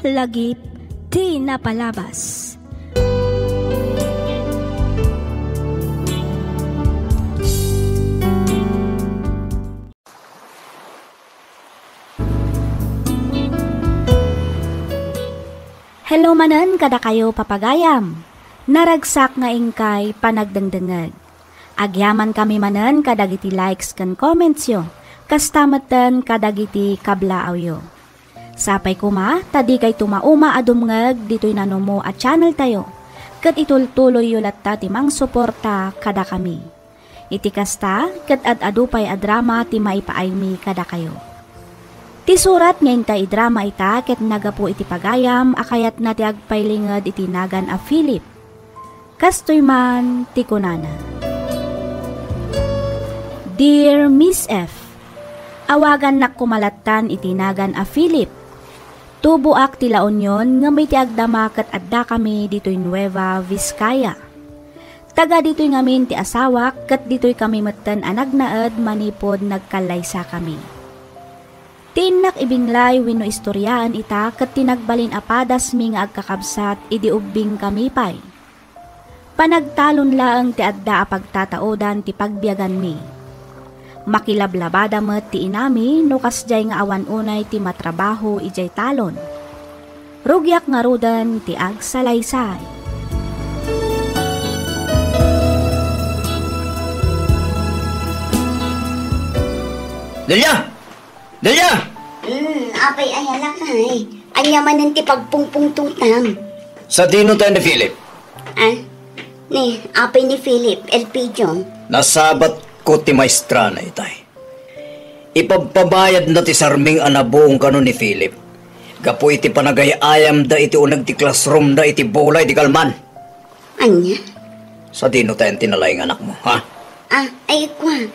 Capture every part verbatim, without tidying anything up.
Lagip ti napalabas. Hello manen kadakayo, papagayam. Naragsak nga inkay panagdengdengngeg. Agyamankami manen kadagiti likes ken commentsyo, kasta metten kadagiti kablaawyo. Sapay koma ta dikayto mauma a dumngeg ditoy nanumo a channeltayo, ket itultuloyyo latta ti mangsuporta kadakami. Iti kasta, ket ad-adu pay a drama ti maipaaymi kadakayo. Ti surat nga inta idrama ita ket nagapu iti pagayam a kayatna ti agpailinged iti nagan a Philip. Kastoy man ti kunana, Dear Miss F, awagannak koma lattan iti nagan a Philip. Tuboak ti La Union ngem iti agdama ket addakami ditoy Nueva Vizcaya. Taga ditoy ngamin ti asawak ket ditoy kami metten a nagnaed manipud nagkallaysakami. Ti innak ibinglay wenno istoriaen ita ket ti nagbalin a padasmi nga agkakabsat idi ubbingkami pay. Panagtalon laeng ti adda a pagtataodan ti pagbiaganmi. Makilablabada met ti inami no kasdiay nga awan unay ti matrabaho idiay talon. Rugiak ngaruden ti agsalaysay. Delia! Delia! Hmm, apay aya lakay? Ania manen ti pagpungpungtotam? Sadino tayo ni Philip? Ah? Ni, apay ni Philip, Elpidio? Nasabat ko ti maestrana itay. Ipabpabayadna ti sarming a nabuong kano ni Philip gapu iti panagay-ayamda iti uneg ti classroomda iti bulay ti kalman. Ania? Sadino tayan ti nalaing anakmo, ha? Ah, ay, kua.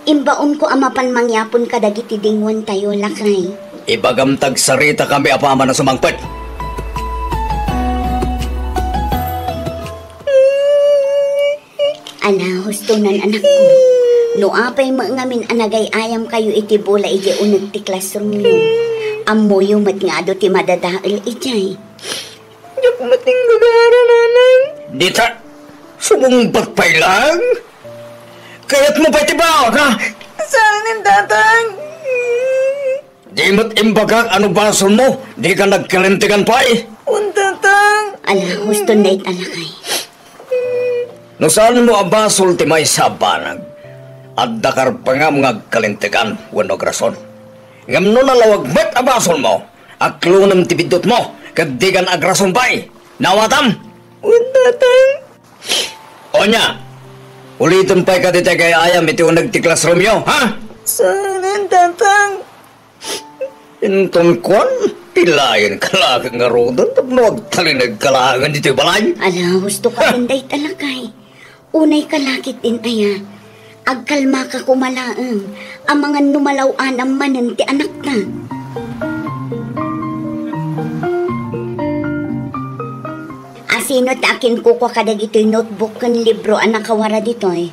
Imbaonko a mapan mangyapon kadagiti dinguantayo, lakay. Ibagam ta agsaritakami apaman a sumangpet. Ala, hustonan, anakko. No apay met ngamin a nagay-ayamkayo iti bola idiay uneg ti classroomyo, ammoyo met nga adu ti madadael idiay. Diak met inggagara, Nanang. Dita, sumungbat pay laeng? Kayatmo pay ti baawak, ha? Saanen, Tatang. Di met imbagak a no basolmo, dika nagkalintegan pay. Wen, Tatang. Ala, husto dayta, lakay. No saanmo a basol ti maysa a banag, adda karpengam nga agkalintegan wenno agrason. Ngem no nalawag met a basolmo, aklonem ti biddutmo, ket dikan agrason pay. Naawatam? Wen, Tatang. Ania, uliten pay kadi ti agay-ayam iti uneg ti classroomyo, ha? Saanen, Tatang. Inton kuan, pilayen ka laeng ngaruden tapno agtalineg ka laengen ditoy balay. Ala, husto ka, Inday, talakay. Unay ka lakit din aya. Agkalmaka koma laeng, amangan no malaw-anam manen ti anakta. Asino ti akinkukua kadagitoy notebook ken libro a nakawara ditoy?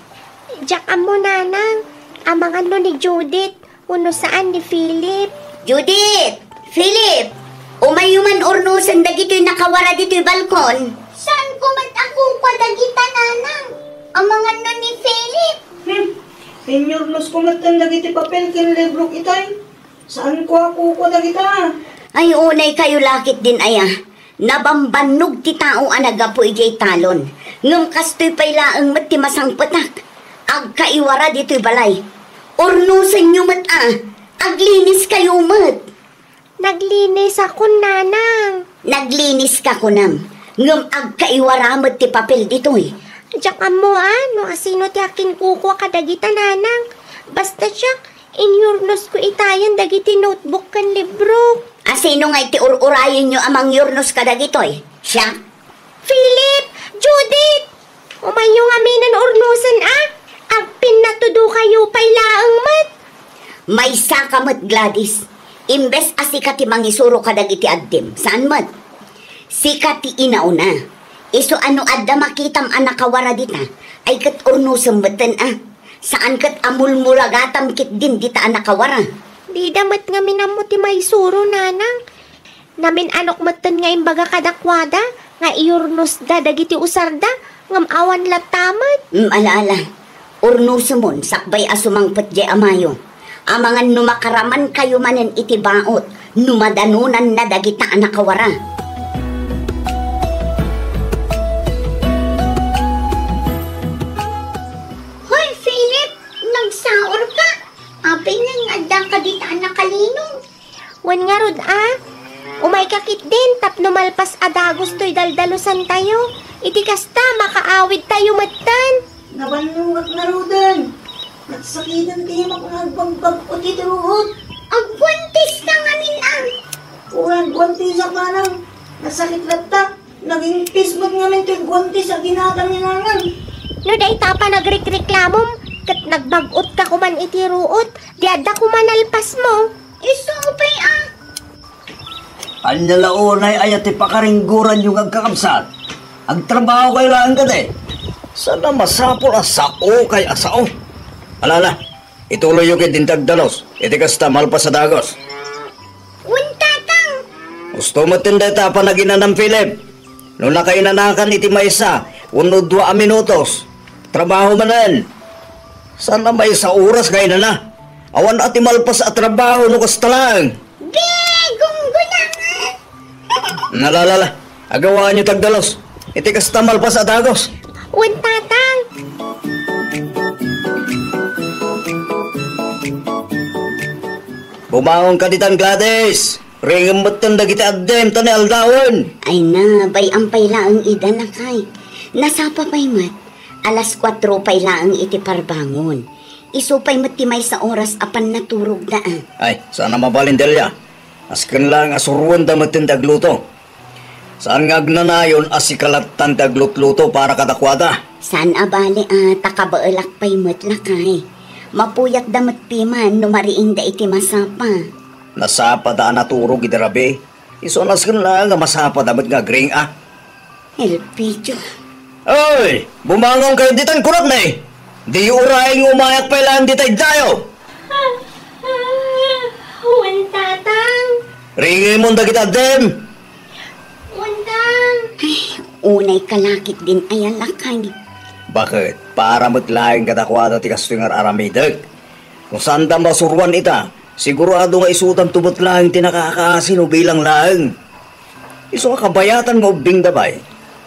Diak ammo, Nanang. Amangan no ni Judith. Wenno saan ni Philip? Judith! Philip! Umayyo man urnosen dagitoy nakawara ditoy balkon. Saanko met a kukua dagita, Nanang. Amangan no ni Philip. Hmm. Inyurnosko metten dagiti papel ken librok itay. Saanko a kukua dagita. Ay, unay kayo lakit din aya. Nabambannog ti tao a naggapu idiay talon, ngem kastoy pay laeng met ti masangpetak. Agkaiwara ditoy balay. Urnosenyo met a, agliniskayo met. Naglinisakon, Nanang. Nagliniska kunam, ngem agkaiwara met ti papel ditoy. Diak ammo a no asino ti akinkukua kadagita, Nanang. Basta siak, inyurnosko itayen dagiti notebook ken libro. Asino ngay ti ur-urayenyo a mangyurnos kadagitoy? Siak? Philip! Judith! Umayyo ngaminen urnosen a! Agpinnatudokayo pay laeng met! Maysaka met, Gladys. Imbes a sika ti mangisuro kadagiti addim, saan met? Sika ti inauna. Isu a no adda makitam a nakawara dita, ay ket urnosem metten a. Saan ket a mulmulagatam ketdin dita a nakawara. Dida met ngamin ammo ti maisuro, Nanang. Namin-anok metten nga imbaga kadakuada nga iurnosda dagiti usarda, ngem awan latta met. Mm, ala, ala. Urnosem sakbay-amangan no makaramankayo manen iti baot, no madanonanna dagita a nakawara. Hoy, Philip, nagsaurka? Apay nga addaka dita a nakalinog? Wen ngarud a, umayka ketdin tapno malpas a dagus toy daldalusantayo. Iti kasta, makaawidtayo metten. Nabannogak ngaruden. Nagsakiten ti imak nga agbagbag-o ti ruot. Agguantiska ngamin a. Uy, agguantisak manang. Nasakit latta. Nagingpis met ngamin ti guantis a ginatang ni nanang. No dayta a panagrikreklamom, ket nagbag-otka koman iti ruot, di adda koman nalpasmo. Isu pay a. Ania la unay aya ti pakaringgoranyo nga agkakabsat? Agtrabahokayo laeng kadi. Saan a masapul a saokay a sao? Ala, ala, ituloyyo ketdin ti agdalus. Iti kasta, malpas a dagus. Wen, Tatang. Husto metten dayta a panaginanam, Philip. No nakainanakan iti maysa wenno dua a minutos, trabaho manen. Saan a maysa oras nga inana. Awan a ti malpas a trabaho no kasta laeng. Be, gunggunangan. Ala, ala, ala. Agawaanyo ti agdalus. Iti kasta, malpas a dagus. Wen, Tatang. Bumangonka ditan, Gladys. Ringem metten dagiti addem ta ni aldawen. Ay na, bay-am pay laeng ida, lakay. Nasapa pay met. Alas kuatro pay laeng iti parbangon. Isu pay met ti maysa oras a pannaturogda a. Ay, saan a mabalin, Delia. Asken laeng a suroenda metten ti agluto. Saan nga agnanayon a sika lattan ti aglutluto para kadakuada. Saan a bale a ta kabaelak pay met, lakay. Mapuyatda met piman no mariingda iti masapa. Nasapada a naturog idi rabii. Isu a nasken laeng a masapada met nga agring a. Elpidio. Oy! Bumangonkayo ditan, kunak ni! Diyo urayen nga umayak pay laeng dita idiayo! Wen, Tatang. Ringemon dagiti addem. Wen, Tang. Ay, unay kalakit din aya, lakay. Baket, para met laeng kadakuada ti kastoy nga ar-aramidek. No saanda masuroan ita, sigurado nga isudanto met laeng ti nakakaasi no bilang laeng. Isu a kabayatan nga ubbingda, bay,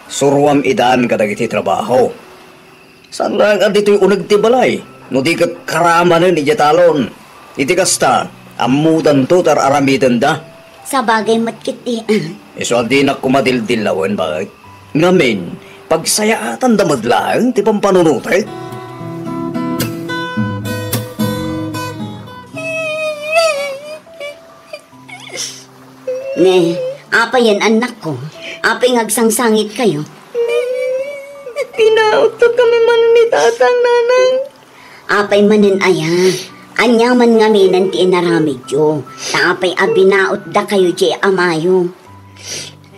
suroam idan kadagiti trabaho. Saan laeng a ditoy uneg ti balay, no di ket karamanen idiay talon. Iti kasta, ammodanto ti ar-aramidenda. Sabagay met ketdi, ah. Isu a dinak koma dildillawen, baket. Ngamin, pagsayaatanda met laeng ti pampanunotek. Ne, apayen, annakko? Apay nga agsangsangitkayo? Binaotkami manen ni Tatang, Nanang. Apay manen aya? Ania man ngaminen ti inaramidyo? Ta apay a binaotdakayo diay amayo?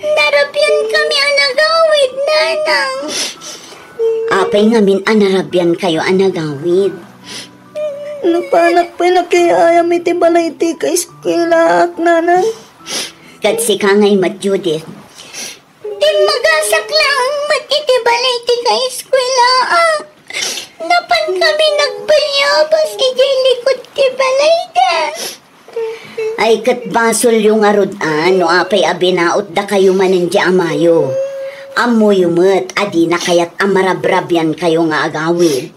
Narabiankami a nagawid, Nanang. Apay ngamin a narabiankayo a nagawid? Napanak pay nakiayam iti balay ti kaeskuelaak, Nanang. Ket sika ngay met, Judith? Dimmagasak laeng met iti balay ti kaeskuelaak. Napankami nagbalyabas idiay likud ti balayda. Ay, ket basolyo ngarud a no apay a binaotdakayo manen diay amayo. Ammoyo met a dina kayat a marabrabiankayo nga agawid.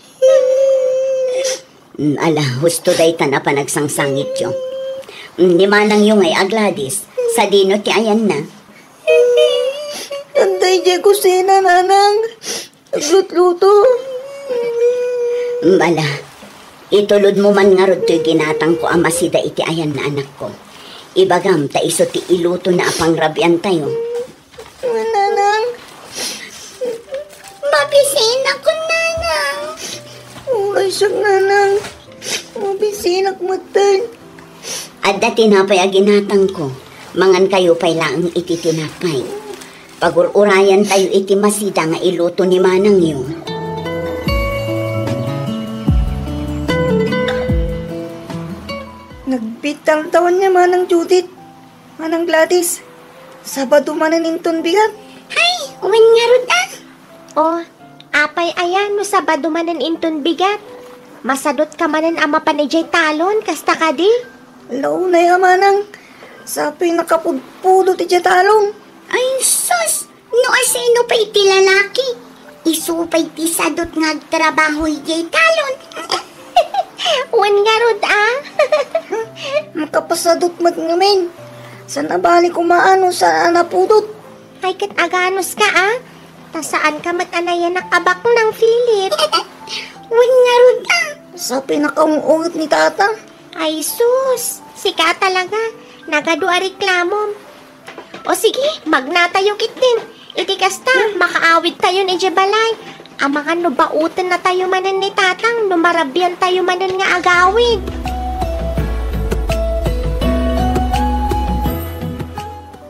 Mm, ala, husto daytan a panagsangsangityo. Mm, ni manangyo ngay a Gladys, sadino ti ayanna? Adda idiay kusina, Nanang. Aglutluto. Mm, ala, itulodmo man ngarud toy ginatangko a masida iti ayanna, anakko. Ibagam ta isu ti ilutona a pangrabiantayo. Nanang. Mabisinakon, Nanang. Uray siak, Nanang. Mabisinak metten. Adda tinapay a ginatangko. Mangankayo pay laeng iti tinapay. Pagur-urayantayo iti masida nga iluto ni manangyo. Nagbitaltawan ni Manang Judith. Manang Gladys, Sabado manen inton bigat. Ay, wen ngarud a. O, apay aya no Sabado manen inton bigat? Masadutka manen a mapan idiay talon, kasta kadi? Launay a manang, sapay nakapudpudot idiay talon. Ay, sus! No asino pay ti lalaki, isu pay ti sadot nga agtrabaho idiay talon. Wen ngarud a. Makapasadot met ngamin. Saan a bali kumaano saan a napudot. Ay, ket aganuska a. Ta saanka met a nayanak a baknang, Philip. Wen ngarud a. Sapay nakaung-unget ni Tata. Ay sus, sika talaga. Nagadu a reklamom. O sige, magnatayo ketdin. Iti kasta, makaawidtayon idiay balay. Amangan no bautennatayo manen ni Tatang no marabiantayo manen nga agawid.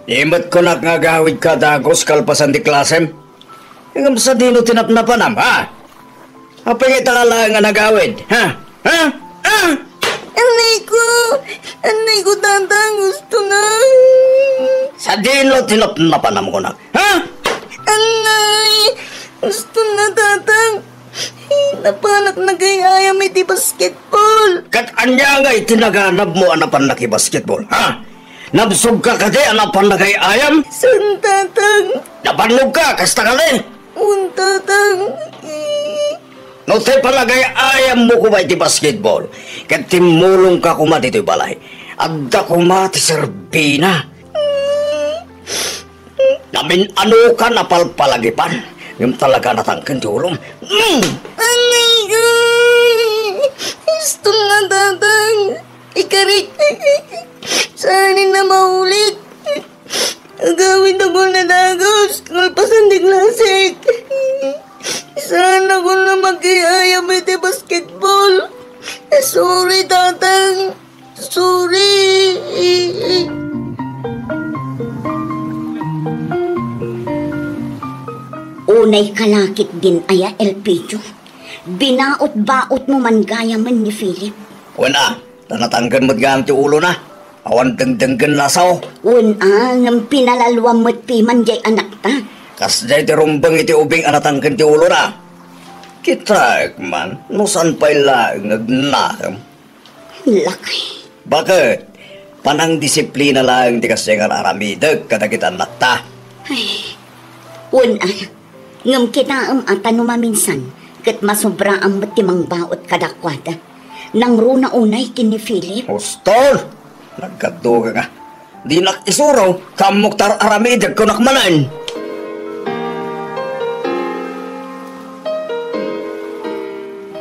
Di met kunak nga agawidka dagus kalpasan ti klasem? Ngem sadino ti napnapanam, ha? Apay nga ita ka laeng a nagawid, ha? Ha? Ha? Annay ko! Annay ko, Tatang! Gusto na! Sadino ti napnapanam kunak, ha? Annay! Gusto na, Tatang! Napanak nagay-ayam iti basketball! Ket ania ngay ti naganabmo a napan nakibasketball, ha? Nabsogka kadi a napan nagay-ayam? Saan, Tatang. Nabannogka, kasta kadi? Wen, Tatang. No ti panagay-ayammo koma iti basketball, ket timmulongka koma ditoy balay, adda koma ti serbina. Namin-anokan a palpalagipan, ngem talaga natangken ti ulom. Mm! Aray ko! Gusto na, Tatang. Ikarik. Saan na maulit? Agawid ako na dagus, kalpasan ti klasek. Saan ako na magkiayam iti basketball. Sorry, Tatang. Sorry. Unay kalakit din aya, Elpidio. Binaot-baot mo man gayam ni Philip. Wen a, ta natangken met gayam ti ulona. Awan dengdenggen la sao. Wen a, ngem pinalaluam met piman jay anakta. Kasjay ti rumbeng iti ubing a natangken ti ulona. Kitaek man, no saan pay laeng nga agnakem. Lakay. Baket, panangdisiplina laeng ti kasjay nga ar-aramidek kadagiti annakta. Ay, wen a, ngem kitaem a ta no maminsan, ket masobraam met ti mangbaot kadakuada. Nangruna unay ken ni Philip. Hustol! Nagkadduka nga. Dinak isuro, ta ammok ta ar-aramidek kunak manen.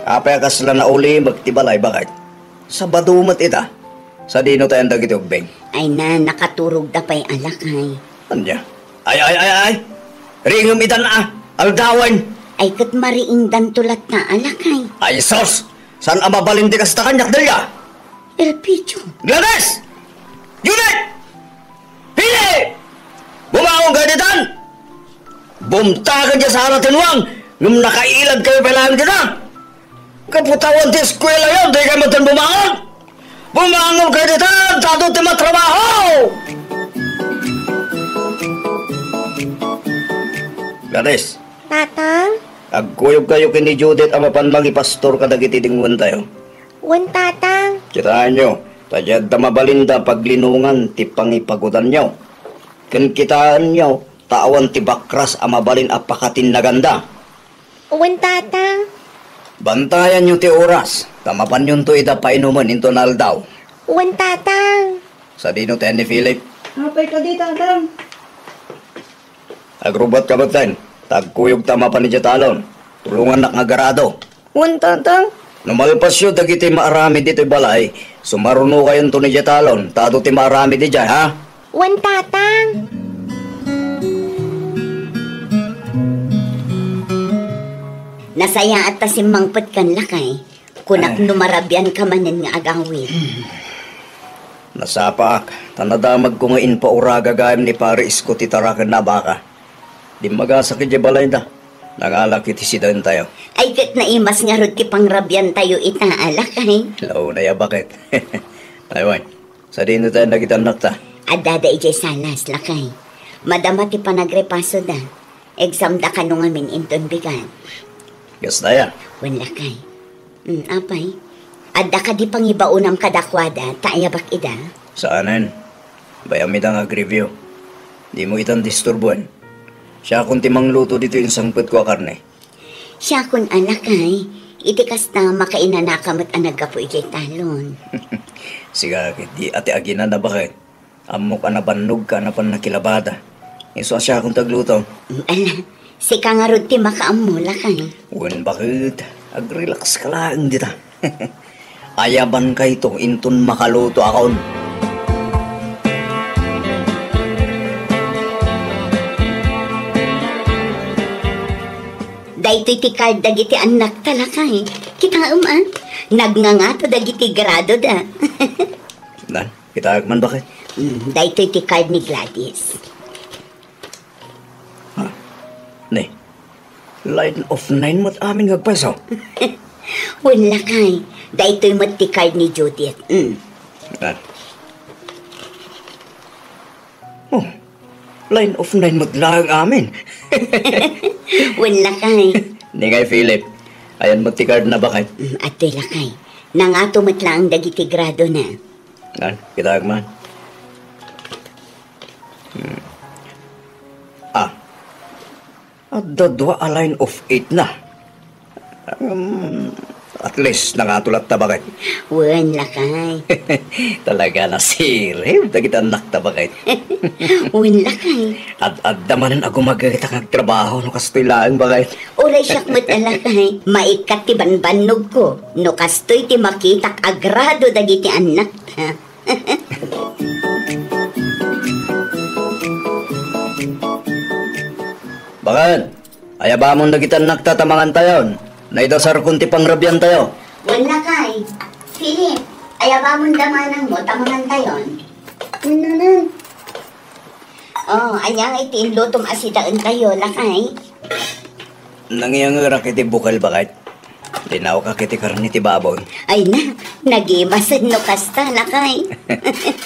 Apay a kasla naulimek ti balay, baket? Sabado met ita. Sadino tayan dagiti ubbing? Ay na, nakaturogda pay a lakay. Ania? Ay, ay, ay, ay! Ringem itan a! Aldawen! Ay ket mariingdanto latta a lakay. Ay sus! Saan a mabalin ti kasta kaniak, Delia? Elpidio. Gladys! Judith! Pili! Bumangon kayo ditan! Bumtaken diay sala ti nuang, ngem nakailad kayo pay laeng dita! Kaputawan ti eskuelayo, dikay met bumangon! Bumangon kayo ditan, ta adu ti matrabaho! Gladys. Tatang? Agkuyog kayo ken ni Judith a mapan mangipastor kadagiti dingoentayo. Wen, Tatang. Kitaenyo, ta diay adda mabalinda paglinongan ti pangipagudanyo. Ken kitaenyo, ta awan ti bakras a mabalin a pakatinnaganda. Wen, Tatang. Bantayanyo ti oras, ta mapanyonto ida painumen inton aldaw. Wen, Tatang. Sadino ti ni Philip? Apay kadi, Tatang? Agrubbuatka metten, ta agkuyogta a mapan idiay talon. Tulongannak nga agarado. Wen, Tatang. No malpasyo dagiti maaramid ditoy balay, sumarunokayonton idiay talon, ta adu ti maaramid idiay, ha? Wen, Tatang. Nasayaat ta simmangpetkan, lakay. Kunak, ay, no marabianka manen nga agawid. Nasapaak, ta nadamagko nga impauraga gayam ni Pare Isko ti tarakenna a baka. Dimmagasak idiay balayda. Nangalak iti sidaentayo. Ay, ket naimas ngarud ti pangrabiantayo ita a lakay. Launay a baket. Ay, wen. Sadino tayan dagiti annakta? Addada idiay salas, lakay. Madama ti panagrepasoda. Examda kano ngamin inton bigat. Kasta ya. Wen, lakay. Mm, apay. Adda kadi pangibaonam kadakuada, ta ayabak ida? Saanen. Bay-am ida nga agreview. Dimo itan disturboen. Siakon ti mangluto ditoy insangpetko a karne. Siakon a, lakay, iti kasta makainanaka met a naggapu idiay talon. Sika ketdi a ti aginana, baket. Ammok a nabannogka a napan nakilabada. Isu a siakon ti agluto. Ala, sika ngarud ti makaammo, lakay. Wen, baket, agrelaxka laeng dita. Ayabankayto inton makalutoakon. Daytoy ti card dagiti annakta, lakay. Kitaem, a? Nagngangato dagiti gradoda. Nan, kitaek man, baket. Mm, daytoy ti card ni Gladys. Ha? Ne, line of nine met amin nga agpayso? Wen, lakay, daytoy met ti card ni Judith. Mm. Ah. Oh, line of nine met laeng amin. Wen, lakay. Ni ngay Philip, ayan met ti card na, baket. Mm, adtoy, lakay. Nangato met laeng dagiti gradona. Nan, kitaek man. Hmm. Ah. Adda dua a line of eight na. Um, at least, nangato latta, baket. Wen, lakay. Talaga, nasirib dagiti annakta, baket. Wen, lakay. Ad-adda manen a gumagayta nga agtrabaho no kastoy laeng, baket. Uray siak met a, lakay, maikkat ti banbannogko no kastoy ti makitak a grado dagiti annakta. Baket, ayabamon dagiti annakta ta mangantayon. Naidasarkon ti pangrabiantayo. Wen, lakay. Philip, ayabamonda manangmo ta mangantayon. Wen, nanang. Oh, ania ngay ti inlutom a sidaentayo, lakay? Nangiyangerak iti bukel, baket. Linawkak iti karne ti baboy. Ay na, nagimasen no kasta, lakay.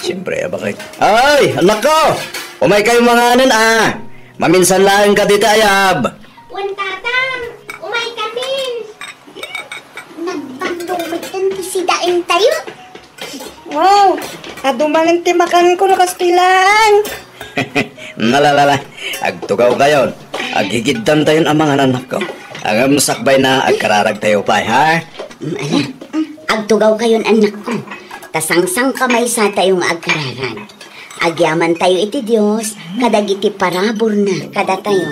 Siyempre, a, baket. Ay, annakko! Umaykayo manganen, a. Maminsan laeng kadi ti ayab. Wen, tatang, umaykamin. Nagbandong metten ti sidaentayo. Wow! Adu manen ti makanko no kastoy laeng. Nalalala, agtugawkayon. Aggigiddantayon a mangan, annakko. Ngem sakbayna, agkararagtayo pay, ha? Mm, ala, agtugawkayon, annakko. Ta sangsangkamaysatayo nga agkararag. Agyamantayo iti Dios kadagiti paraburna kadatayo.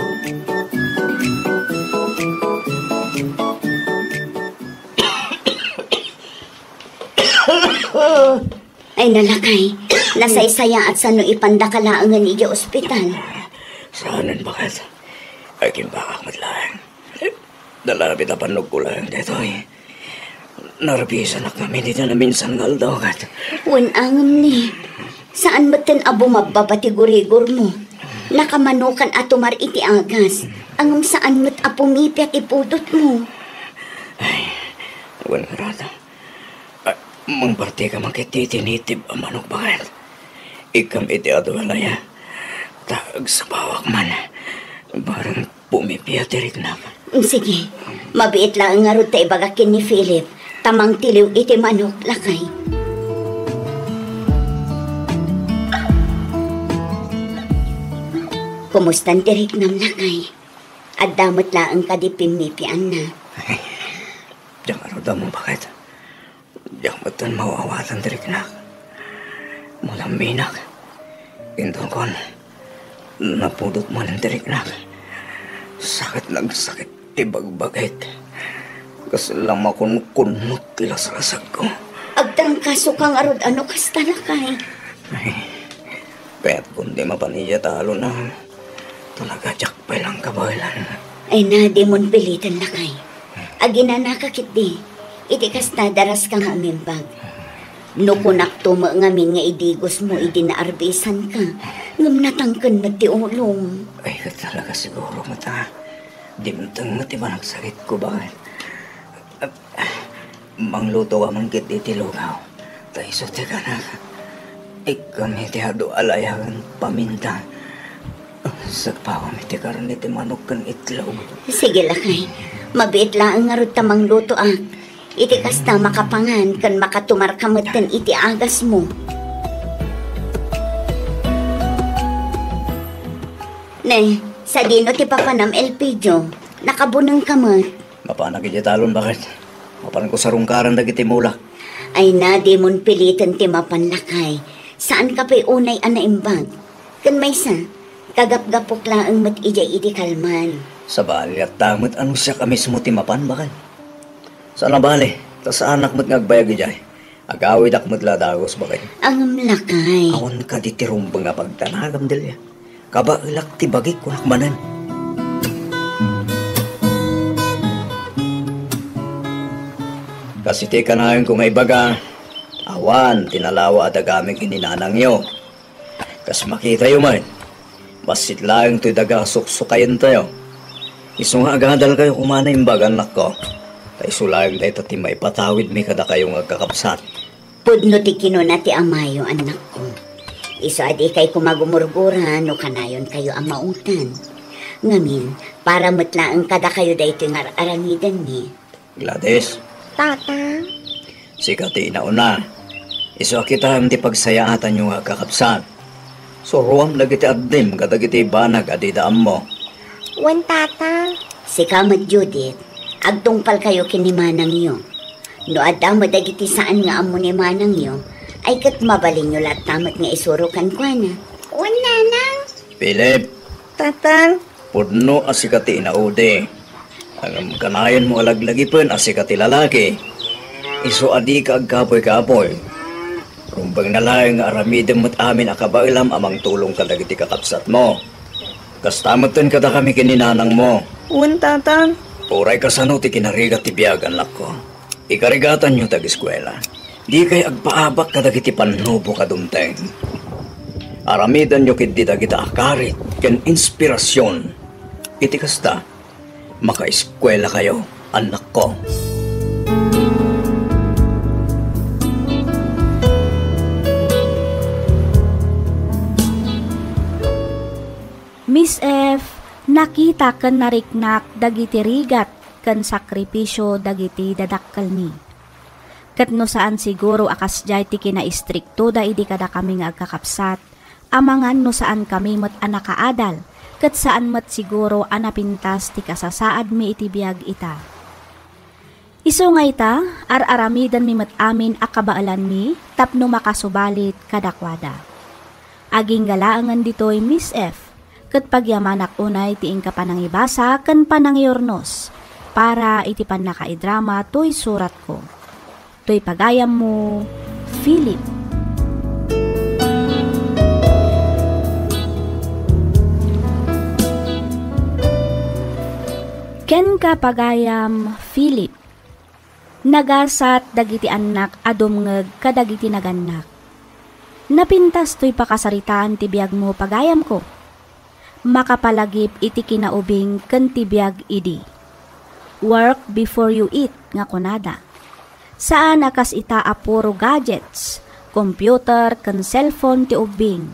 Ay, na, lakay, nasaysayaat sano ipandaka laengen idiay ospital. Saanen, baket. Agimbagak met laeng. Nalabit a bannogko laeng daytoy. Narbisanak ngamin iti naminsan nga aldaw, ket. Wen, ngem ni, saan metten a bumabbaba ti gurigormo. Nakamanokan a tumar iti agas, ngem saan met a pumipia ti pudotmo. Ay, wen, ngarud. Ah, mangpartika man ket iti native a manok, baket. Ikkam iti adu a laya. Ta agsapawak man. Bareng pumipia ti riknak. Sige, mabiit laeng ngarud ta ibagak ken ni Philip ta mangtiliw iti manok, lakay. Kumustan ti riknam, lakay? Adda met laeng kadi pimmipianna? Diak ngarud ammo, baket. Diak metten maawatan ti riknak. Manamminak. Intonkon, napudot manen ti riknak. Sakit, nagsakit ti bagbagik. Kasla makunkunnot ti laslasagko. Agtrangkasoka ngarud a no kasta, lakay. Ay, kayatko ti mapan idiay talon a. Talaga, diak pay lang kabaelan. Ay na, dimon piliten, lakay. Aginanaka ketdi. Iti kasta, daraska nga umimbag. No kunakto met ngamin nga idigosmo idi naarbisanka, ngem natangken met ti ulom. Ay, ket talaga siguro met a dimteng met ti panagsakitko, baket. Manglutoka man ketdi iti lugaw. Ta isu ti kanak. Ikkam iti adu a laya ken paminta. Sagpawam iti karne ti manok ken itlog. Sige, lakay. Mabiit laeng ngarud ta manglutoak. Iti kasta, makapangan ken makatumarka metten iti agasmo. Ne, sadino ti papanam, Elpidio? Nakabunengka met. Mapanak idiay talon, baket. Mapanko sarungkaran dagiti mulak. Ay na, dimon piliten ti mapan, lakay. Saanka pay unay a naimbag. Ken maysa, kagapgapok laeng met idiay idi kalman. Sabali, latta met a no siak a mismo ti mapan, baket. Saan a bale, ta saanak met nga agbayag idiay. Agawidak met la dagus, baket. Ngem, lakay. Awan kadi ti rumbeng a pagdanagam, Delia. Kabaelak ti bagik, kunak manen. Kas iti kanayonko nga ibaga, awan ti nalawa a dagami ken ni nanangyo. Kas makitayo met, bassit laeng toy daga a suksukayentayo. Isu nga agadalkayo koma naimbag, annakko, ta isu laeng dayta ti maipatawidmi kadakayo nga agkakabsat. Pudno ti kinuna ti amayo, annakko. Isu a dikay koma gumurgura no kanayonkayo a maungtan. Ngamin, para met laeng kadakayo daytoy nga ar-aramidenmi. Gladys. Tata? Sika ti inauna. Isu a kitaem ti pagsayaatanyo nga agkakabsat. Suroam dagiti addim kadagiti banag a dida ammo. Wen, Tata. Sika met, Judith, agtungpalkayo ken ni manangyo. No adda met dagiti saan nga ammo ni manangyo, ay ket mabalinyo latta met nga isuro kenkuana. Wen, Nanang. Philip. Tata. Pudno a sika ti inaudi. Ngem kanayonmo a laglagipen a sika ti lalaki. Isu a dika agkapuy-kapuy. Rumbengna laeng nga aramidem met amin a kabaelam a mangtulong kadagiti kakabsatmo. Kasta metten kadakami ken ni nanangmo. Wen, Tata. Uray kasano ti kinarigat ti biag, annakko. Ikarigatanyo ti ageskuela. Dikay agpaabak kadagiti pannubok a dumteng. Aramidenyo ketdi dagita a karit ken inspirasion. Iti kasta, makaeskuelakayo, annakko. Miss F, nakita ken nariknak dagiti rigat ken sakripisio dagiti dadakkelmi. Ket no saan siguro a kasdiay ti kinaistriktoda idi kadakami nga agkakabsat, amangan no saankami met a nakaadal, ket saan met siguro a napintas ti kasasaadmi iti biag ita. Isu nga ita, ar-aramidenmi met amin a kabaelanmi tapno makasubalit kadakuada. Agingga laengen ditoy, Miss F, ket pagyamanak unay ti inka panangibasa ken panangiurnos para iti pannakaidrama toy suratko. Toy pagayammo, Philip. Kenka, pagayam Philip. Nagasat dagiti annak a dumngeg kadagiti nagannak. Napintas toy pakasaritaan ti biagmo, pagayamko. Makapalagip iti kinaubing ken ti biag idi. Work before you eat, nga kunada. Saan a kas ita a puro gadgets, computer, ken cellphone ti ubbing.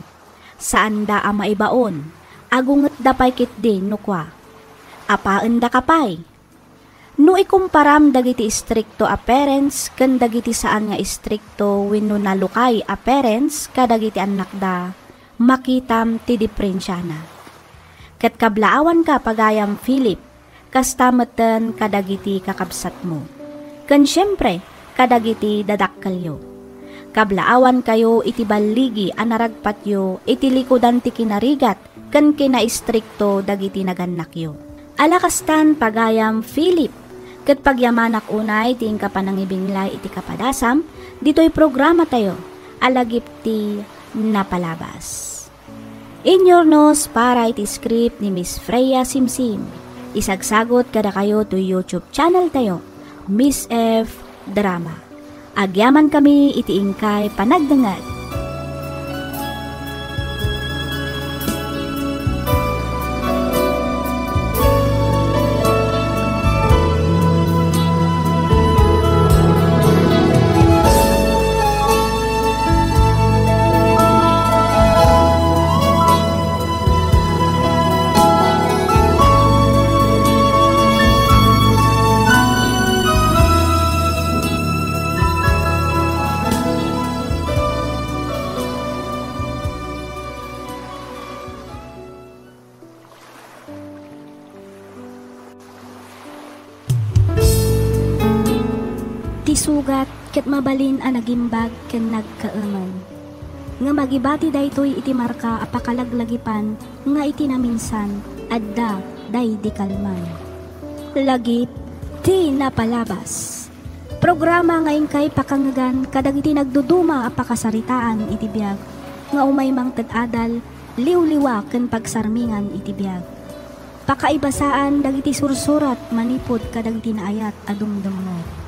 Saanda a maibaon, agungetda pay ketdi no kua. Apaendaka pay. No ikumparam dagiti istrikto a parents ken dagiti saan nga istrikto wenno nalukay a parents kadagiti annakda, makitam ti diprensiana. Ket kablaawanka, pagayam Philip, kasta metten kadagiti kakabsatmo. Ken siempre, kadagiti dadakkelyo. Kablaawankayo iti balligi a naragpatyo iti likudan ti kinarigat ken kinaistrikto dagiti nagannakyo. Ala kastan, pagayam Philip, ket pagyamanak unay ti inka panangibinglay iti kapadasam ditoy programatayo a lagip ti napalabas. Inyurnos para iti script ni Miss Freya Simsim. Isagsagot kadakayo toy YouTube channel tayo, Miss F Drama. Agyamankami iti inkay panagdengngeg. Isugat ket mabalin a nagimbag ken nagkaemen. Ngem agibati daytoy iti marka a pakalaglagipan nga iti naminsan, adda daydi kalman. Lagip ti napalabas. Programa nga inkay pakangegan kadagiti nagduduma a pakasaritaan iti biag nga umay mangted adal, liwliwa ken pagsarmingan iti biag. Pakaibasaan dagiti sursurat manipud kadagiti naayat a dumdumngeg.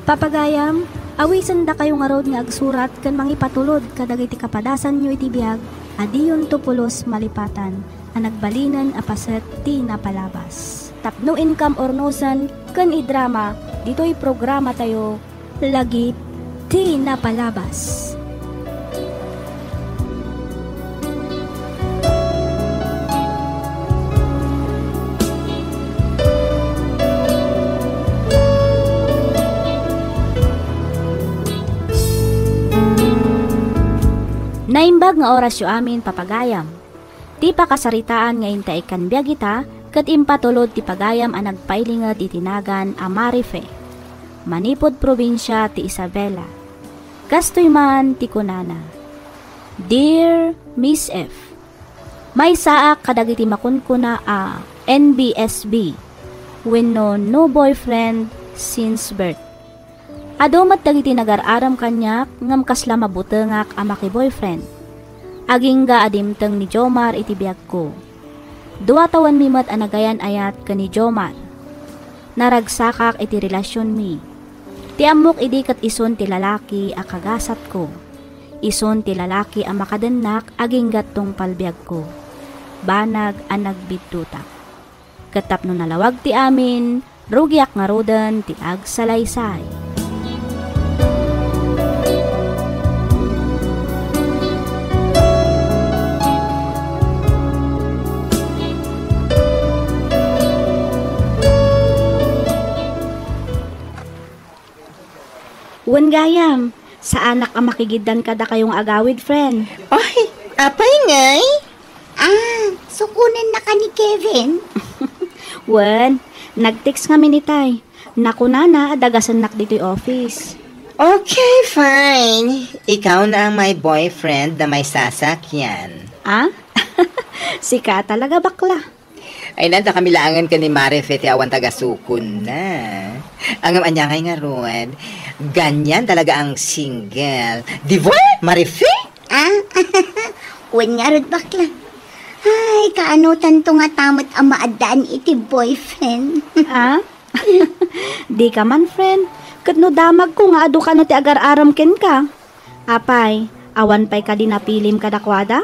Papagayam, awisendakayo ngarud nga agsurat ken mangipatulod kadagiti kapadasanyo iti biag a diyonto pulos malipatan a nagbalinen a paset ti napalabas. Tapno inkam urnosen ken idrama ditoy programatayo, Lagip ti napalabas. Naimbag nga orasyo amin, papagayam. Ti pakasaritaan nga intay ikkan biag ita ket impatulod ti pagayam a nagpailinged iti nagan a Marife, manipud probinsia ti Isabela. Kastoy man ti kunana, "Dear Miss F, maysaak kadagiti makunkuna a N B S B wenno no boyfriend since birth. Adu met dagiti nagar-arem kaniak ngem kasla mabutengak a maki-boyfriend. Agingga a dimteng ni Jomar iti biagko. Dua tawenmi met a nagayan-ayat ken ni Jomar. Naragsakak iti relasionmi. Ti ammok idi ket isun ti lalaki a kagasatko. Isun ti lalaki a makadennak agingga tungpal biagko. Banag a nagbiddutak. Ket tapno nalawag ti amin, rugiak ngaruden ti agsalaysay." Wen gayam, saanak a makigiddan kadakayo nga agawid, friend. Ay, apay ngay? Ah, sukonennaka ni Kevin? Wen, nag-text ngamin itay. Nakunana a dagasennak ditoy office. Okay, fine. Ikaw na ang may boyfriend na may sasakyan. Ah? Sika talaga, bakla. Ay, nanda kami laangen ken ni Marife ti awan tagasukon na. Ngem ania ngay ngarud, ganyan talaga ang single. Di ba, Marife? Ah, wen ngarud, bakla. Ay, kaanotanto ngata met a maaddaan iti boyfriend? Ah? Dika man, friend. Ket no damagko nga adu kano ti agar-arem kenka. Apay, awan pay kadi napilim kadakuada?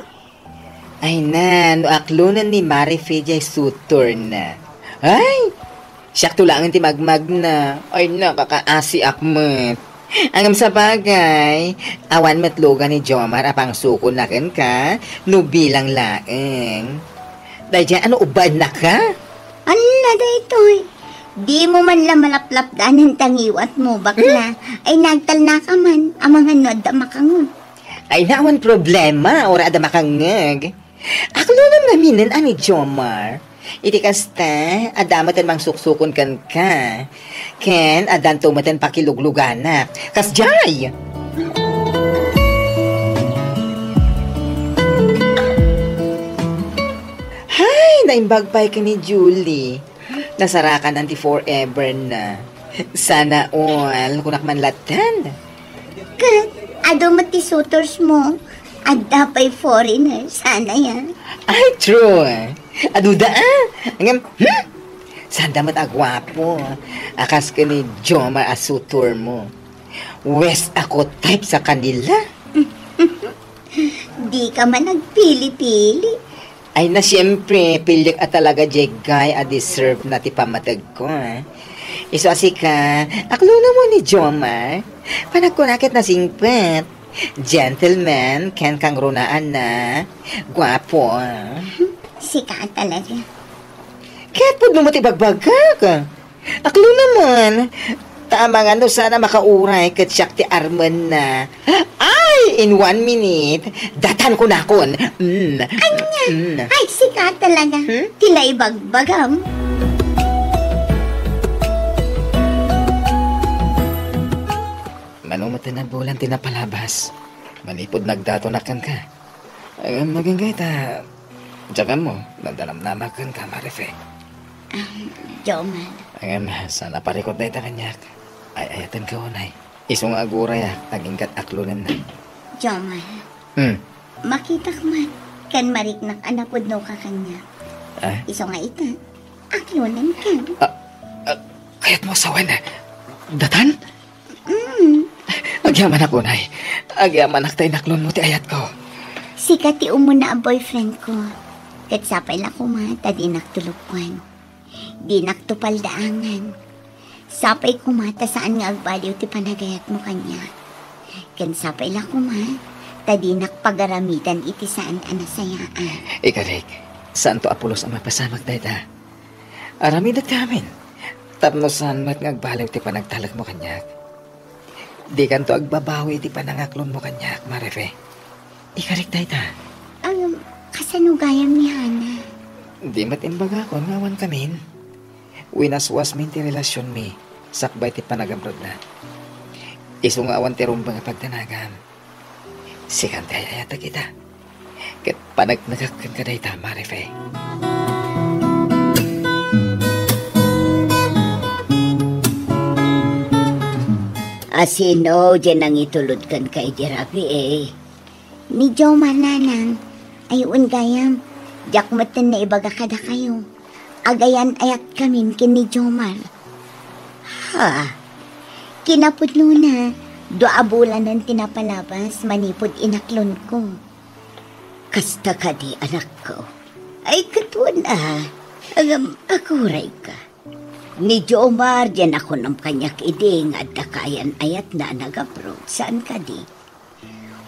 Ay na, no aklonen ni Marife diay sutorna. Ay, siakto laengen ti magmagna. Ay, nakakaasiak met. Ngem sabagay, awan met lugan ni Jomar a pangsukonna kenka, no bilang laeng. Daydiay, ano, ubbannaka? Ania daytoy? Dimo man la malaplapdanan ta ngiwatmo, bakla. Hmm? Ay, nagtalnaka man, amangan no adda makangngeg. Ay, na, awan problema, uray adda makangngeg. Aklonem ngaminen a ni Jomar. Iti kasta, adda meten mangsuksukon kenka. Ken addanto meten pakilugluganak. Kasdiay! Hay, naimbag pay ken ni Julie. Nasarakan ti forever na. Sana all, kunak man latta. Ket, adu met ti suitors mo. Adda pay foreigner, sana ya. Ay, true. Aduda, ah. Ngem, hmm? Sanda met a guapo. A kas ken ni Jomar a suitor mo. Wes ako type sa kanila. Di ka man nagpili-pili. Ay na, siyempre, pilik a talaga diay guy a deserve na ti pammategko, eh. Isu a sika, aklonem mo ni Jomar. Panagkuna ket nasingpet. Gentleman, ken kangrunaan na. Guapo, ah. Sika talaga. Ket pudno met ti bagbagak. Aklonem man. Ta amangan no saan a makauray ket siak ti armenna. Ay, in one minute, datan ko nakon. Mm. Ania? Mm. Ay, sika talaga. Hmm? Ti la ibagbagam. Mano met ti nabulan ti napalabas. Manipud nagdatonak kenka. Ngem no agingga ita, diak ammo no adda namnamak kenka, Marife. Ah, Jomar. Ngem, saan a parikut dayta kaniak. Ay-ayatenka unay. Isu nga agurayak, agingga't aklonenna. Jomar. Hmm. Makitak man, ken mariknak a napudnoka kaniak. Ah? Isu nga ita, aklonenka. Ah, ah, kayatmo a sawen, datan? Mm. Agyamanak unay. Agyamanak ta inaklonmo ti ayatko. Sika ti umuna a boyfriendko. Ket sapay la koma ta dinak tulokkuan. Dinakto paldaangan. Sapay koma ta saan nga agbaliw ti panagayatmo kaniak. Ken sapay la koma ta dinak pagaramidan iti saan a nasayaan. Ikarik, saanto a pulos a mapasamak dayta. Aramidek ti amin. Tapno saan met nga agbaliw ti panagtalekmo kaniak. Dikanto agbabawi iti panangaklonmo kaniak, Marife. Ikarik dayta. Ngem, kasano gayam ni Hana? Di met imbagakon nga awan kamin. Winaswasmin ti relasionmi sakbay ti panagabrodna. Isu nga awan ti rumbeng a pagdanagam. Sikan ti ay-ayatek ita. Ket paneknekak kenka dayta, Marife. A sino diay nangitulod kenka idi rabii? Ni Jomar, nanang. Ay, wen gayam, diak metten naibaga kadakayo. Agayan-ayatkamin ken ni Jomar. Ha? Kinapudnona, dua a bulanen ti napalabas manipud inaklonko. Kasta kadi, anakko? Ay, ket wen a. Ngem, agurayka. Ni Jomar diay nakunam kaniak idi nga adda kaayan-ayatna a nagabroad. Saan kadi?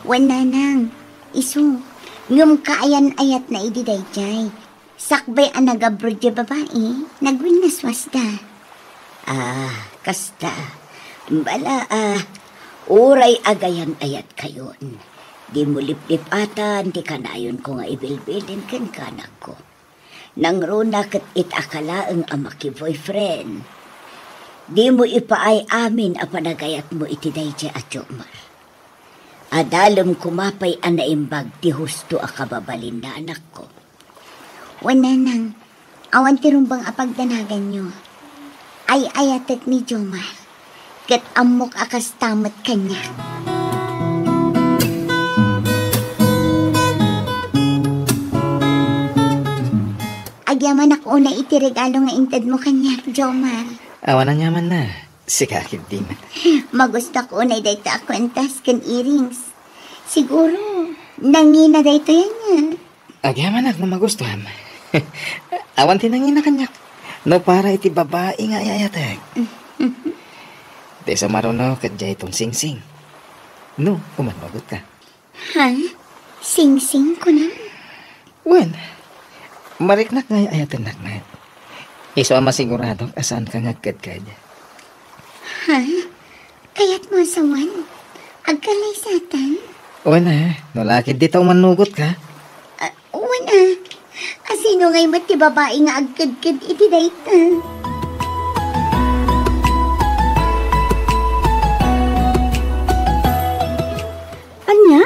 Wen, nanang, isu. Ngem kaayan-ayatna idi daydiay. Sakbay a nagabroad diay babai, nagwinnaswasda. Ah, kasta. Bala, ah, uray agayan-ayatkayon, dimo liplipatan ti kanayonko nga ibilbilin kenka, anakko. Nangruna ket ita ka laeng a maki-boyfriend. Dimo ipaay amin a panagayatmo iti daydiay a Jomar. Adalem koma pay a naimbag ti husto a kababalinna, anakko. Wen, nanang, awan ti rumbeng a pagdanaganyo. Ay-ayatek ni Jomar, ket ammok a kasta met kaniak. Agyamanak unay iti regalo nga intedmo kaniak, Jomar. Awan aniamanna. Sika ketdin. Magustuak unay dayta a kuentas ken earrings. Siguro, nangina daytoy ania. Agyamanak no magustuam. Awan ti nangina kaniak. No para iti babai nga ay-ayatek. Ti sumaruno ket diayton singsing. No, kuman magutka. Ha? Singsing, kunam? Wen, mariknak nga ay-ayatennak met. Isu a masiguradok a saanka nga agkedked. Ha? Kayatmo a sawen? Agkallaysatan? Wen a, no la ket dita umannugotka. Ah, wen a. A sino ngay met ti babai nga agkedked iti dayta? Ania?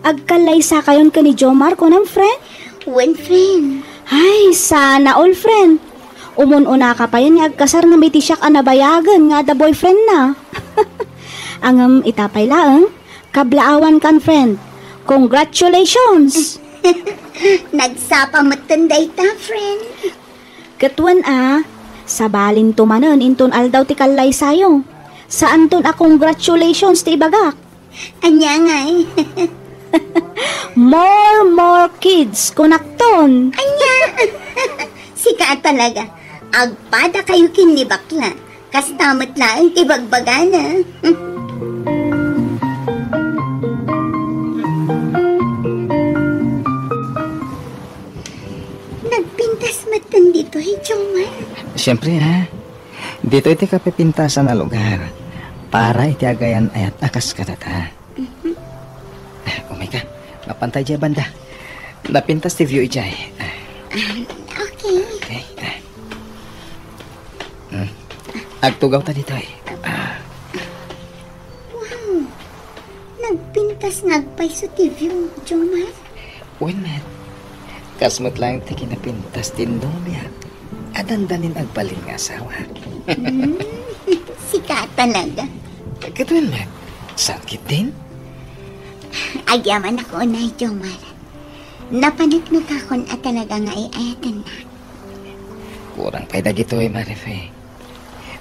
Agkallaysakayon ken ni Jomar, kunam, friend? Wen, friend. Ay, sana all, friend. Umun-unaka payen nga agkasar ngem iti siak a nabayagen nga adda boyfriendna. Ngem ita pay laeng, kablaawankan, friend. Congratulations! Nagsapa metten dayta, friend. Ket wen a, sabalinto manen inton aldaw ti kallaysayo. Saanton a congratulations ti ibagak. Ania ngay? More, more kids, kunakton. Ania? Sika a talaga. Agpadakayo ken ni bakla. Kasta met laeng ti bagbagana. Nagpintas metten ditoy, Jomar. Siyempre, ha? Ditoy ti kapipintasan a lugar para iti agayan-ayat a kas kadata. Mhm. Ah, umay ka. Mapantay diay banda. Napintas ti view idiay. Ah. Ah, okay. Okay. Ah. Hmm. Agtugaw ta ditoy. Ah. Wow. Kas nagpayso ti view, Jomar? Wen met, kas met laeng ti kinapintas ti nobia a dandanin agbalin nga asawa. Hmm, sika talaga. Ket wen met, saan ketdin? Agyamanak unay, Jomar. Napaneknekakon a talaga nga ay-ayatennak. Kurang pay dagitoy, Marife.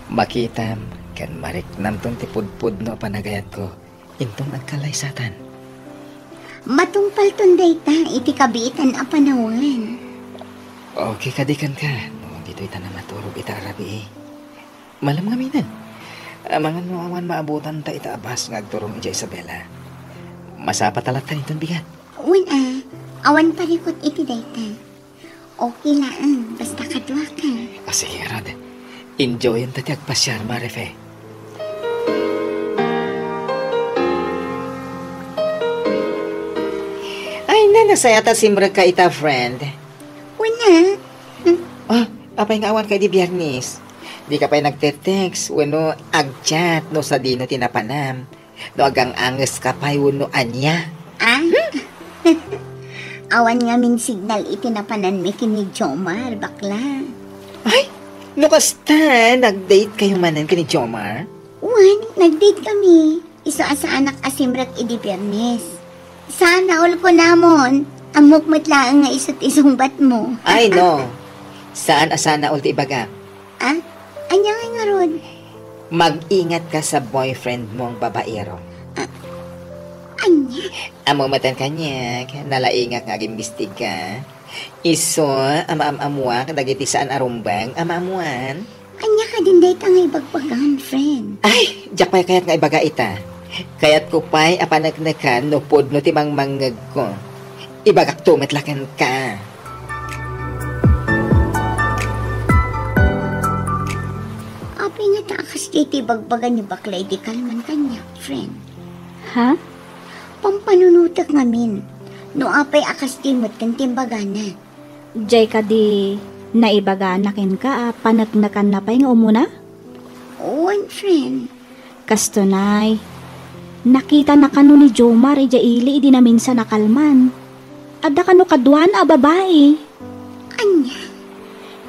Makitam ken mariknamton ti pudpudno a panagayatko inton agkalaysatan. Matungpalton dayta iti kabiitan a panawen. Okay kadi kenka no ditoy ta namaturog ita a rabii? Malem ngaminen. Amangan no awan maabutanta ita a bus nga agturong idiay Isabela. Masapata latta inton bigat. Wen a, awan parikut iti dayta. Okay laeng, basta kaduaka. Ah, sige, ngarud. Enjoyenta ti agpasiar, Marife. Ay, na, nasayaat a simrekka ita, friend. Wen a. Hmm. Ah, apay nga awanka idi Biernes? Dika pay nagte-text wenno agchat no sadino ti napanam. No agang-angeska pay wenno ania? Ah? Awan ngamin signal iti napananmi ken ni Jomar, bakla. Ay, no kasta, nag-date kayo manen ken ni Jomar? Wen, nag-date kami. Isu a saanak a simrek idi Biernes. Sana all kunamon, ammok met laeng nga isu ti sungbatmo. Ay, no. Saan a sana all ti ibagak. Ah? Ania ngay ngarud? Mag-ingatka sa boyfriendmo nga babaero. Ah, ania? Ammo met kaniak, nalaingak nga agimbestigka. Isu a maam-ammoak dagiti saan a rumbeng a maammoan. Ania kadin dayta nga ibagbagam, friend? Ay, diak pay kayat nga ibaga ita. Kayatko pay a paneknekan no pudno ti mangmangngegko. Ibagakto met la kenka. Apay ngata a kasdiay ti ibagbaga ni bakla idi kalman kaniak, friend? Ha? Pampanunotek ngamin. No apay a kasdiay met ken ti imbagana. Diay kadi naibagana kenka a paneknekanna pay nga umuna? Wen, friend. Kastoy, nakitana kano ni Jomar idiay ili idi naminsan a kalman. Adda kano kaduana a babai. Ania?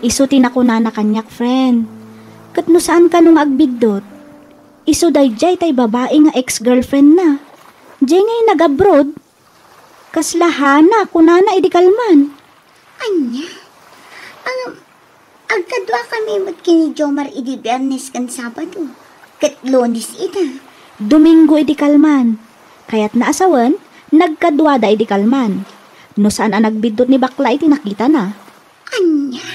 Isu ti nakunana kaniak, friend. Ket no saan kano nga agbiddut, isu daydiay tay babai nga ex-girlfriendna. Diay ngay nag-abroad. Kasla Hana, kunana idi kalman. Ania? Ang, agkaduakami met ken ni Jomar idi Biernes ken Sabado, ket Lunes ita. Domingo idi kalman. Kayatna a sawen, nagkaduada idi kalman. No saan a nagbiddut ni bakla iti nakitana. Ania?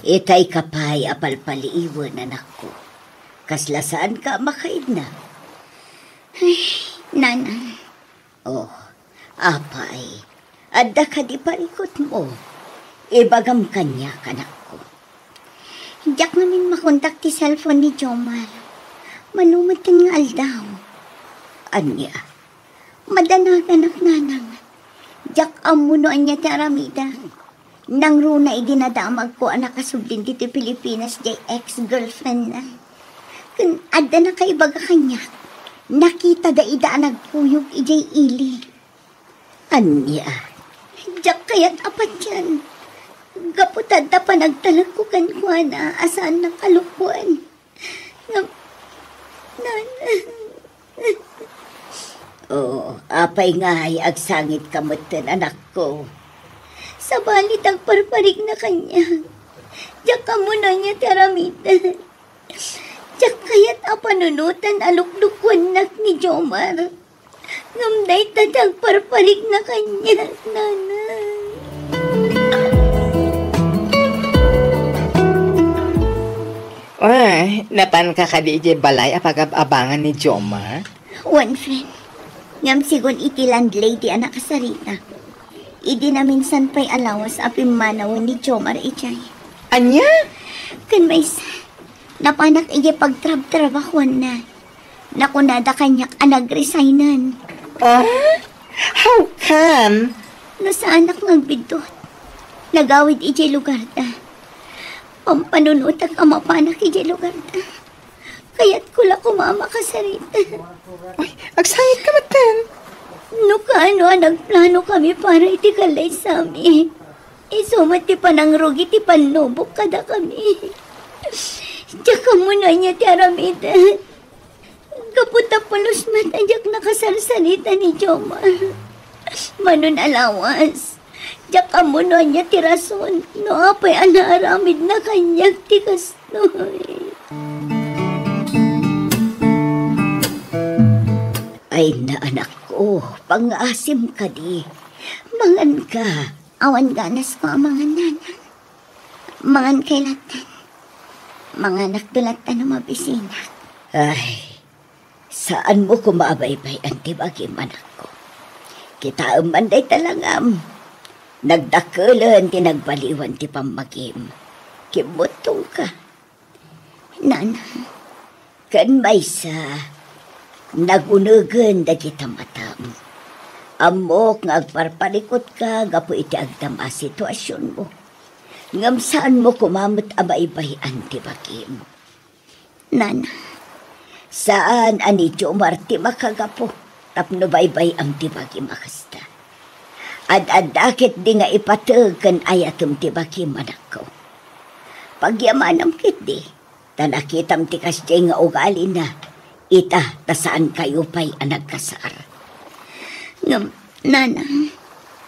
Itay ka pay a palpaliiwen, anakko. Kasla saanka a makaidna? Ay, nana. Oh, apay, adda kadi parikutmo? Ibagam kaniak, anakko. Diak ngamin makontak ti cellphone ni Jomar. Mano met nga aldaw. Ania? Madanaganak, nanang. Diak ammo no ania ti aramidak. Nangruna idi nadamagko a nakasublin ditoy Pilipinas diay ex-girlfriendna. Ken adda nakaibaga kaniak, nakitada ida a nagkuyog idiay ili. Ania? Diak kayat a patian. Gapu ta adda panagtalekko kenkuana a saan a kalokoan. Ngem, nan-, Oo, apay ngay agsangitka metten, anakko? Sabali ta agparparikna kaniak. Diak ammo no ania ti aramiden. Diak kayat a panunotan a luklukuennak ni Jomar. Ngem dayta ti agparparikna kaniak, nanang. Ay, napanka kadi idiay balay a pagab-abangan ni Jomar? Wen, friend. Ngem sigun iti landlady a nakasarita. Idi naminsan pay a lawas a pimmanawen ni Jomar idiay. Ania? Ken maysa, napanak idiay pagtrabtrabahuanna. Nakunada kaniak a nagresignen. Ah? How come? No saanak nga agbiddut. Nagawid idiay lugarda. Pampanunotak a mapanak idiay lugarda. Kayatko la koma a makasarita. Ay, agsangit ka metten. No kaano a nagplano kami para iti kallaysami, isu met ti panangrugi ti pannubok kadakami. Diak ammo no ania ti aramiden. Gapu ta pulos met a diak nakasarsarita ni Jomar. Mano a lawas, diak ammo no ania ti rason no apay a naaramidna kaniak ti kastoy. Ay na, anakko, pangngaasim kadi. Mangan ka. Awan ganasko a mangan, nanang. Mangan kay lattan. Manganak do lattan no mabisinak. Ay, saanmo koma a baybay-an ti bagim, anakko. Kitaem man dayta langam. Nagdakkelen ti nagbaliwan ti pammagim. Kimmuttongka. Nanang. Ken maysa, nagunegen dagita matam. Ammok nga agparparikutka gapu iti agdama a situasionmo. Ngem saanmo koma met a baybay-an ti bagim. Nana, saan a ni Jomar ti makagapu tapno baybay-am ti bagim a kasta. Ad-adda ketdi nga ipateg ken ayatem ti bagim, anakko. Pagyamanam ketdi, ta nakitam ti kasdiay nga ugalina, ita ta saankayo pay a nagkasar. Ngem, nanang,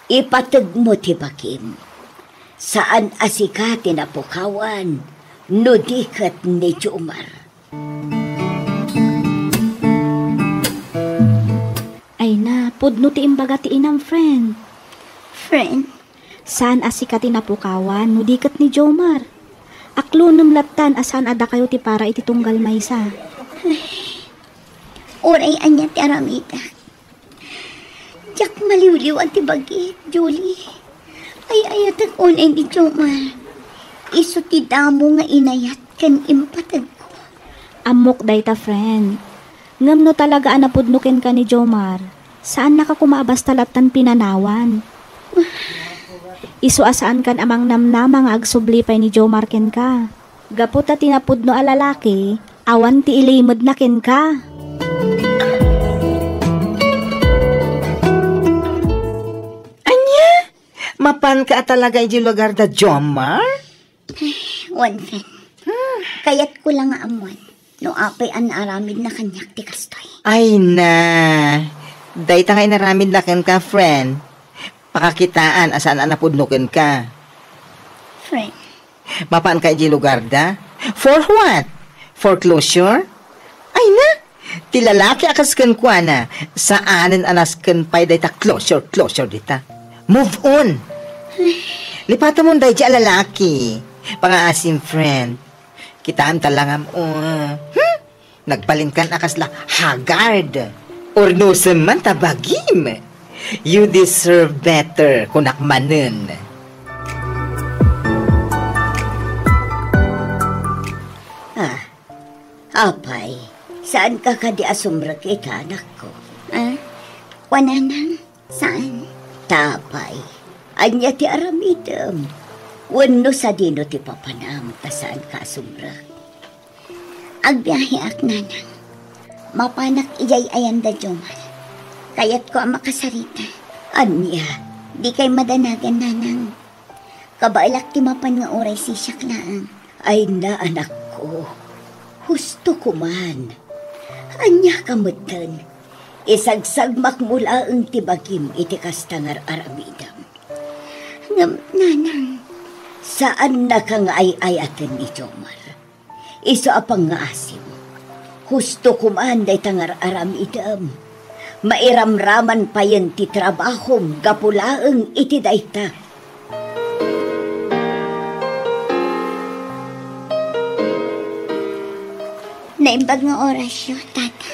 ipategmo ti bagim. Saan a sika ti napukawan, no di ket ni Jomar. Ay na, pudno ti imbaga ti inam, friend. Friend? Saan a sika ti napukawan, no di ket ni Jomar. Aklonem lattan a saan a dakayo ti para iti tunggal maysa. Uray ania ti aramida. Diak maliwliwan ti bagik, Julie. Ay-ayatek unay ni Jomar. Isu ti damo nga inayat ken impategko. Ammok dayta, friend. Ngem no talaga a napudno kenka ni Jomar, saannaka koma a basta lattan pinanawan. Isu a saankan a mangnamnama nga agsubli pay ni Jomar kenka. Gapu ta ti napudno a lalaki, awan ti ilimedna kenka. Ania? Mapanka a talaga idiay lugarda, Jomar? Wen, friend. Kayatko la nga ammoan no apay a naaramidna kaniak ti kastoy. Ay na, dayta nga inaramidna kenka, friend, pakakitaan a saan a napudno kenka. Friend. Mapanka idiay lugarda? For what? For closure? Ay na, ti lalaki a kas kenkuana, saanen a nasken pay dayta closure, closure dita. Move on. Lipatamon daydi a lalaki. Pangaasim, friend. Kitaem ta langam, oh. Hmm? Nagbalinkan a kasla haggard. Urnosem man ta bagim. You deserve better, kunak manen. Ah, apay, saanka kadi a sumrek ita, anakko? Ah, kuananang, saan? Ta apay, ania ti aramidem? Wenno sadino ti papanam ta saanka a sumrek? Agbiaheak, nanang. Mapanak idiay ayan da Jomar. Kayatko a makasarita. Ania? Dikay madanagan, nanang. Kabaelak ti mapan nga uray sisiak laeng. Ay na, anakko. Husto koman. Ania ka metten? Isagsagmakmo laeng ti bagim iti kasta nga ar-aramidem. Ngem, nanang. Saannaka nga ay-ayaten ni Jomar. Isu a pangngaasim. Husto koman dayta nga ar-aramidem. Mairamraman payen ti trabahom gapu laeng iti dayta. Naimbag nga orasyo, Tata.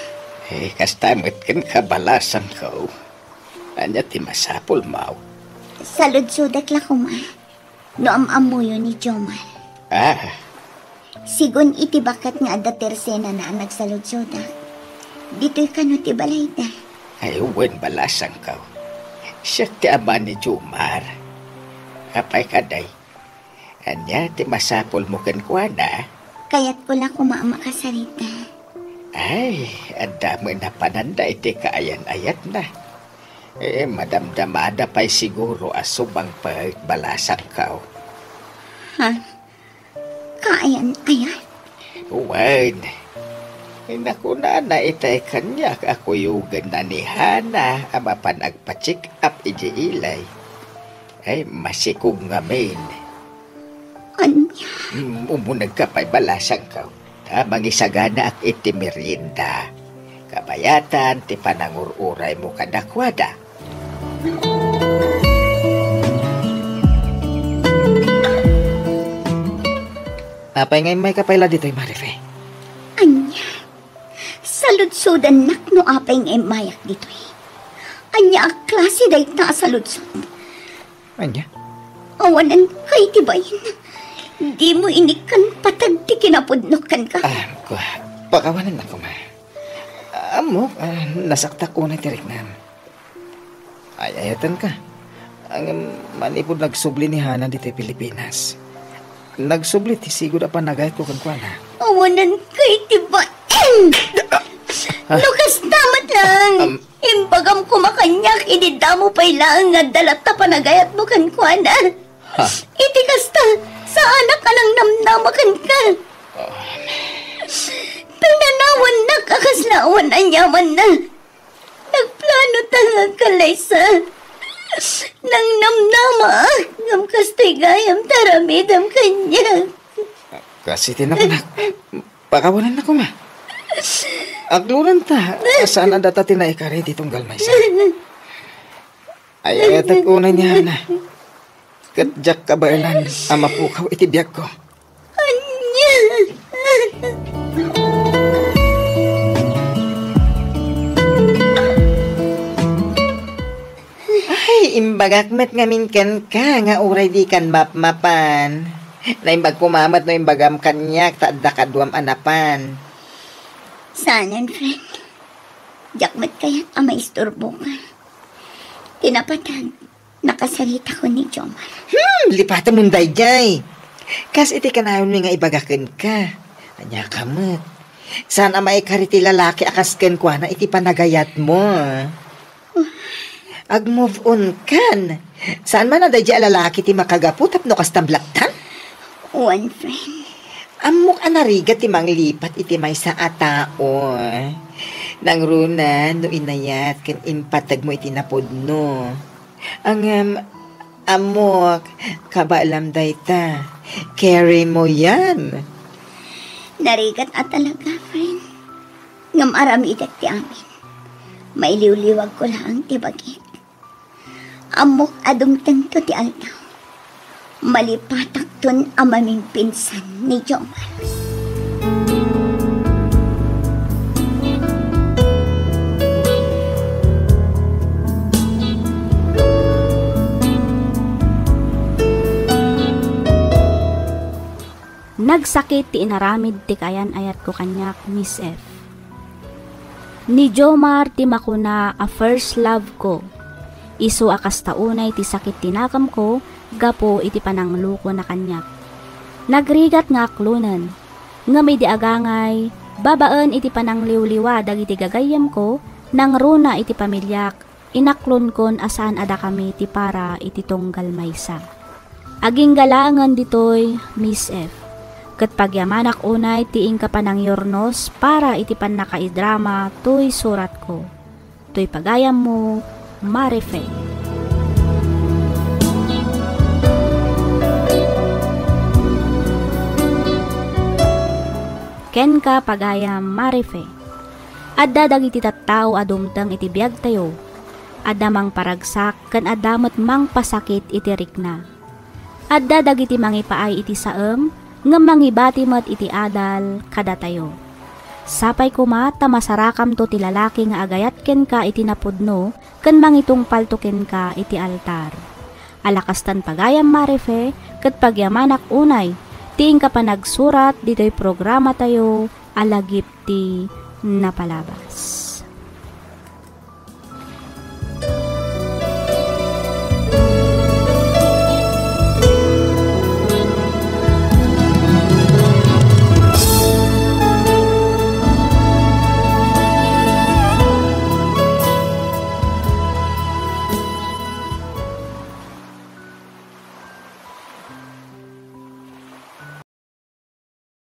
Eh, kasta met ken kabalasangko. Ania ti masapulmo? Saludsodak la koma. No am-ammoyo ni Jomar. Ah. Sigun iti baket nga adda tersenana a nagsaludsodak, ditoy kano ti balayda. Ay, wen, balasangko. Siak ti ama ni Jomar. Apay kadi, Ania ti masapulmo kenkuana? Kayatko la koma a makasarita. Ay, adda met napananda iti kaayan-ayatna. Eh, madamdamada pay siguro a subang pay balasangko. Ha? Kaayan-ayat? Wen. Nakunana itay kaniak a kuyogenna ni Hana a mapan agpa-check up idiay ilay. Ay, masikog ngamin. Ania? Mm, umunegka pay balasangko. Ta mangisaganaak iti merienda. Kabayatan ti panangur-uraymo kadakuada. Apay nga immayka pay la ditoy, Marife? Ania? Saludsodannak no apay nga immayak ditoy. Ania a klase dayta a saludsod? Ania? Awanen kay ti bain. Dimo inikkan patag ti kinapudnok kenka. Ah, kua, pakawanennak koma. Ammok, ah, nasaktak unay ti riknam. Ay-ayatenka. Ngem manipud nagsubli ni Hana ditoy Pilipinas, nagsubli ti sigud a panagayatko kenkuana. Awanen kay ti bain. Ah. No kasta met lang. Am- Imbagam koma kaniak idi damo pay laeng nga adda latta panagayatmo kenkuana. Ha? Iti kasta, saanak a nangnamnama kenka. Ah. Pinanawannak a kasla awan aniamanna. Nagplano ta nga agkallaysa. Nangnamnamaak, ngem kastoy gayam ti aramidem kaniak. Kas iti nakunak, pakawanennak koma. Aglurenta, saan a data ti naikari ti tunggal maysa. Ay-ayatek unay ni Hana. Ket diak kabaelan a mapukaw iti biagko. Ania? Ay, imbagak met ngamin kenka nga uray dikan mapmapan. Naimbag koma met no imbagam kaniak ta adda kaduam a napan. Saanen, friend. Diak met kayat a maisturboka. Ti napatag, nakasaritako ni Jomar. Hmm, lipatemon daydiay. Kas iti kanayon mi nga ibaga kenka. Ania ka met? Saan a maikari ti lalaki a kas kenkuana iti panagayatmo? Ag-move on kan. Saan man a daydiay a lalaki ti makagapu tapno kastam laktan? Wen, friend. Ammok a narigat ti manglipat iti maysa a tao. Nangruna no inayat ken impategmo iti napudno. Ngem, ammok, kabaelam dayta. Carry mo yan. Narigat a talaga, friend. Ngem aramidek ti amin. Mailiwliwagko laeng ti bagik. Ammok a dumtengto ti aldaw. Malipatakton a mamimpinsan ni Jomar. Nagsakit ti inaramid ti kaayan-ayatko kaniak, Miss F. Ni Jomar ti makuna a first love ko. Isu a kasta unay ti sakit ti nakemko gapu iti pananglukona kaniak. Nagrigat nga aklonen, ngem idi agangay, babaen iti panangliwliwa dagiti gagayyemko, nangruna iti pamiliak, inaklonkon a saan a dakami ti para iti tunggal maysa. Agingga laengen ditoy, Miss F. Ket pagyamanak unay ti inka panangyurnos para iti pannakaidrama toy suratko. Toy pagayammo, Marife. Kenka, pagayam Marife. Adda dagiti tattao a dumteng iti biagtayo. Adda mangparagsak ken adda met mangpasakit iti rikna. Adda dagiti mangipaay iti saem, ngem mangibati met iti adal kadatayo. Sapay koma ta masarakamto ti lalaki nga agayat kenka iti napudno ken mangitungpalto kenka iti altar. Alakastan pagayam Marife ket pagyamanak unay ti inka panagsurat ditoy programatayo a Lagip ti Napalabas.